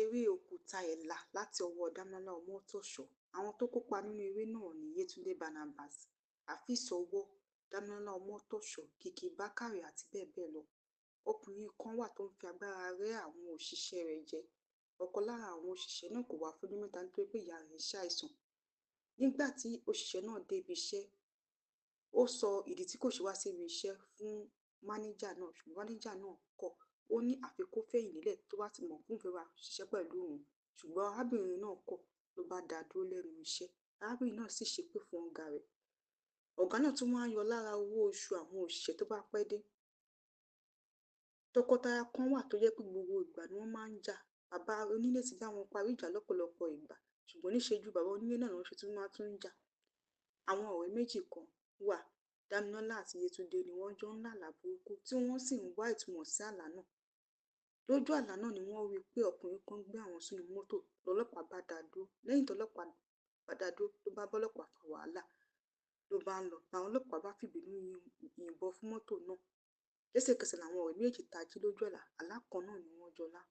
Eré Òkúta Ẹ̀là láti ọwọ́ Dámilọ́lá Ọmọ́tọ́ṣọ̀. Àwọn tó kópa nínú eré náà ni Yétúndé Barnabas, Afeez Ọwọ́, Dámilọ́lá Ọmọ́tọ́ṣọ̀, Kìkì Bákàrè àti bẹ́ẹ̀ bẹ́ẹ̀ lọ. Ọkùnrin kan wà tó ń fi agbára rẹ́ àwọn òṣìṣẹ́ rẹ̀ jẹ. Ọ̀kan lára àwọn òṣìṣẹ́ náà kò wá fún ọjọ́ 3 nítorí pé ìyá rẹ̀ ń ṣàìsàn. Nígbà tí òṣìṣẹ́ náà dé ibi iṣẹ́, ó sọ ìdí tí kò ṣe wá sí ibi iṣẹ́ fún mánéjà náà, ṣùgbọ́n mánéjà náà kọ̀. Ó ní àfi kó fẹ̀yìn lélẹ̀ tó bá ti mọ̀ pé òun fẹ́ wá ṣiṣẹ́ pẹ̀lú òun. Ṣùgbọ́n arábìnrin náà kọ̀, ló bá dá dúró lẹ́nu iṣẹ́. Arábìnrin náà sì ṣépè fún ọ̀gá rẹ̀. Ọ̀gá náà tún máa ń yọ lára owó oṣù àwọn òṣìṣẹ́ tó bá pẹ́ dé. Tọkọtaya kan wà tó jẹ́ pé gbogbo ìgbà ni wọ́n máa ń jà. Bàbá onílé ti bá wọn parí ìjà lọ́pọ̀lọpọ̀ ìgbà, ṣùgbọ́n níṣe ju bàbá onílé náà ló ṣe tún máa tún ń jà. Àwọn ọ̀rẹ́ méjì kan wà, Dámilọ́lá àti Yétúndé, ni wọ́n jọ ń lálàá burúkú tí wọ́n sì ń wá ìtumọ̀ sí àlá náà. Lójú àlá náà ni wọ́n rí i pé ọkùnrin kan gbé àwọn sínú mọ́tò, lọ́lọ́pàá bá dá a dúró. Lẹ́yìn tọ́lọ́pàá bá dá a dúró, ló bá bọ́lọ́pàá fa wàhálà, ló bá ń lọ. Làwọn ọlọ́pàá bá fìbínú yìnbọn fún mọ́tò náà. Lẹ́sẹ̀kẹsẹ̀ làwọn ọ̀rẹ́ méjèèjì tají lójú àlá. Àlá kan náà ni wọ́n jọ lá.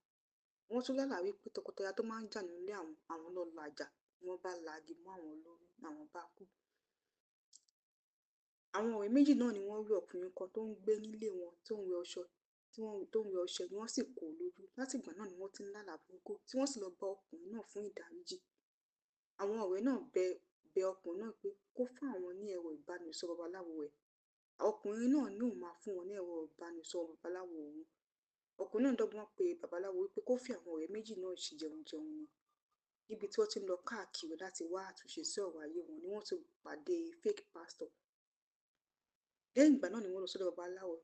Wọ́n tún lálàá wípé tọkọtaya tó máa ń jà nílé àwọn, àwọn lọ làjà, ni wọ́n bá lagi mọ́ àwọn lórí, làwọn bá kú. Àwọn ọ̀rẹ́ méjì náà ni wọ́n rí ọkùnrin kan tó ń gbé nílé wọn tó ń wẹ ọṣẹ, tó ń wẹ ọṣẹ ni wọ́n sì kó lójú. Láti ìgbà náà ni wọ́n ti ń lálàá burúkú tí wọ́n sì lọ bá ọkùnrin náà fún ìdáríjì. Àwọn ọ̀rẹ́ náà bẹ ọkùnrin náà pé kó fún àwọn ní ẹ̀rọ ìbánisọ̀rọ̀ babaláwo rẹ̀. Ọkùnrin náà ní òun máa fún wọn ní ẹ̀rọ ìbánisọ̀rọ̀ babaláwo òun. Ọkùnrin náà dọ́gbọ́n pé babaláwo wípé kó fi àwọn ọ̀rẹ́ méjì náà ṣe jẹun jẹun ni. Níbi tí wọ́n ti ń lọ káàkiri láti wá àtúnṣe sí ọ̀rọ̀ ayé wọn ni wọ́n ti pàdé fake pastor. Lẹ́yìn ìgbà náà ni wọ́n lọ sọ́dọ̀ babaláwo.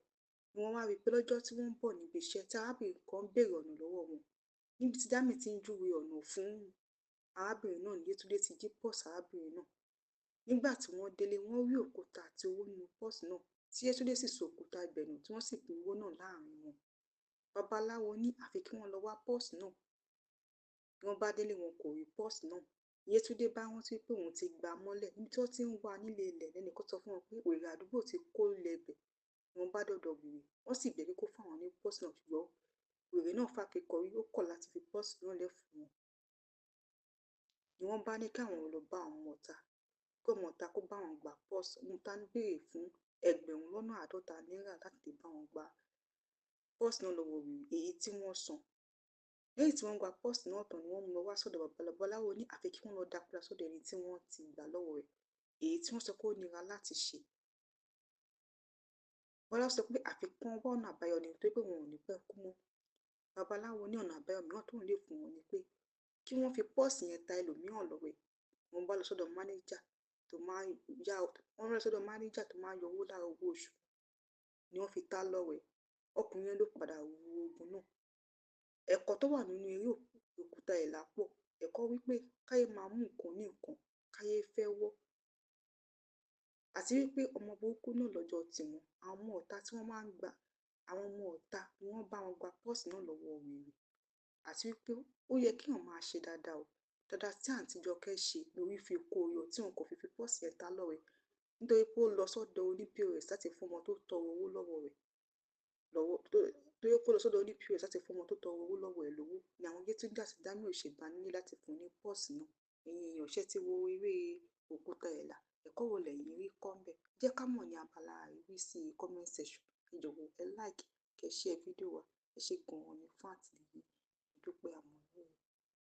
Ni wọ́n wá rí i pé lọ́jọ́ tí wọ́n ń bọ̀ níbi iṣẹ́ tí arábìnrin kan béèrè ọ̀nà lọ́wọ́ wọn. Níbi tí Dámì ti ń júwe ọ̀nà fún arábìnrin náà ni Yétúndé ti jí pọ́ọ̀sì arábìnrin náà. Nígbà tí wọ́n délé, wọ́n rí òkúta àti owó nínú pọ́ọ̀sì náà tí Yétúndé sì sọ òkúta ibẹ̀ nù tí wọ́n sì pín owó náà láàrin wọn. Babaláwo ní àfi kí wọ́n lọ wá pọ́ọ̀sì náà. Bí wọ́n bá délé, wọn kò rí pọ́ọ̀sì náà. Yétúndé bá rántí pé òun ti gbá a mọ́lẹ̀ níbi tí wọ́n ti ń wá nílé ilẹ̀, lẹ́nìkan sọ fún wọn pé wèrè àdúgbò ti kó ilẹ̀ ibẹ̀. Ni wọ́n bá dọ̀dọ̀ wèrè, wọ́n sì bẹ̀ẹ́ pé kó fún àwọn ní pọ́ọ̀sì náà, ṣùgbọ́n wèrè náà fàáké kọrí, ó kọ̀ láti fi pọ́ọ̀sì náà lẹ̀ fún wọn. Ni wọ́n bá ní káwọn lọ bá ọmọ ìta, kí ọmọ ìta kó bá wọn gba pọ́ọ̀sì. Ọmọ ìta ń béèrè fún 50,000 náírà láti lè bá wọn gba pọ́ọ̀sì náà lọ́wọ́ wèrè, èyí tí wọ́n san. Lẹ́yìn tí wọ́n gba pọ́ọ̀sì náà tán ni wọ́n mú lọ wá sọ́dọ̀ babaláwo. Babaláwo ní àfi kí wọ́n lọ dá padà sọ́dọ̀ ẹni tí wọ́n ti gbà lọ́wọ́ rẹ̀, èyí tí wọ́n sọ pé ó nira láti ṣe. Babaláwo sọ pé àfi kí wọ́n wá ọ̀nà àbáyọ ni nítorí pé wọn ò ní pẹ́ kú mọ́. Babaláwo ní ọ̀nà àbáyọ mìíràn tóun lè fún wọn ni pé kí wọ́n fi pọ́ọ̀sì yẹn ta ẹlòmíràn lọ́rẹ. Wọ́n bá lọ sọ́dọ̀ mánéjà tó máa ń yá, wọ́n lọ sọ́dọ̀ mánéjà tó máa ń yọ owó lára owó oṣù ni wọ́n fi ta lọ́rẹ. Ọkùnrin yẹn ló padà ru ogun náà. Ẹ̀kọ́ tó wà nínú eré Òkúta Ẹ̀là pọ̀. Ẹ̀kọ́ wípé káyé máa mú nǹkan ní nǹkan, káyé fẹ́ wọ́. Àti wípé ọmọ burúkú náà lọ́jọ́ tiwọn. Àwọn ọmọ ìta tí wọ́n máa ń gba, àwọn ọmọ ìta ni wọ́n bá wọn gba pọ́ọ̀sì náà lọ́wọ́ wèrè. Àti wípé ó yẹ kí èèyàn máa ṣe dáadáa o. Dáadáa tí àǹtí Jọkẹ́ ṣe lórí fi kó yọ tí wọn kò fi fi pọ́ọ̀sì yẹn ta lọ́rẹ. Nítorí pé ó lọ sọ́dọ̀ oní POS láti fún ọmọ tó tọrọ owó lọ́wọ́ rẹ̀ lọ́wọ́. Torí pé ó lọ sọ́dọ̀ oní POS láti fún ọmọ tó tọrọ owó lọ́wọ́ ẹ̀ lówó ni àwọn Yétúndé àti Dámì ò ṣe bá nílé láti fún un ní pọ́ọ̀sì náà. Ẹ̀yin èèyàn, ṣé tí wo eré Òkúta Ẹ̀là? Ẹ̀kọ́ wo lẹ̀yin rí kọ́ ńbẹ̀? Jẹ́ ká mọ̀ ní abala àríwísí comment section. Ẹ jọ̀wọ́ ẹ like, kẹ́ share fídíò wa. Ẹ ṣé gan-an ni fún àtìlẹ́yìn.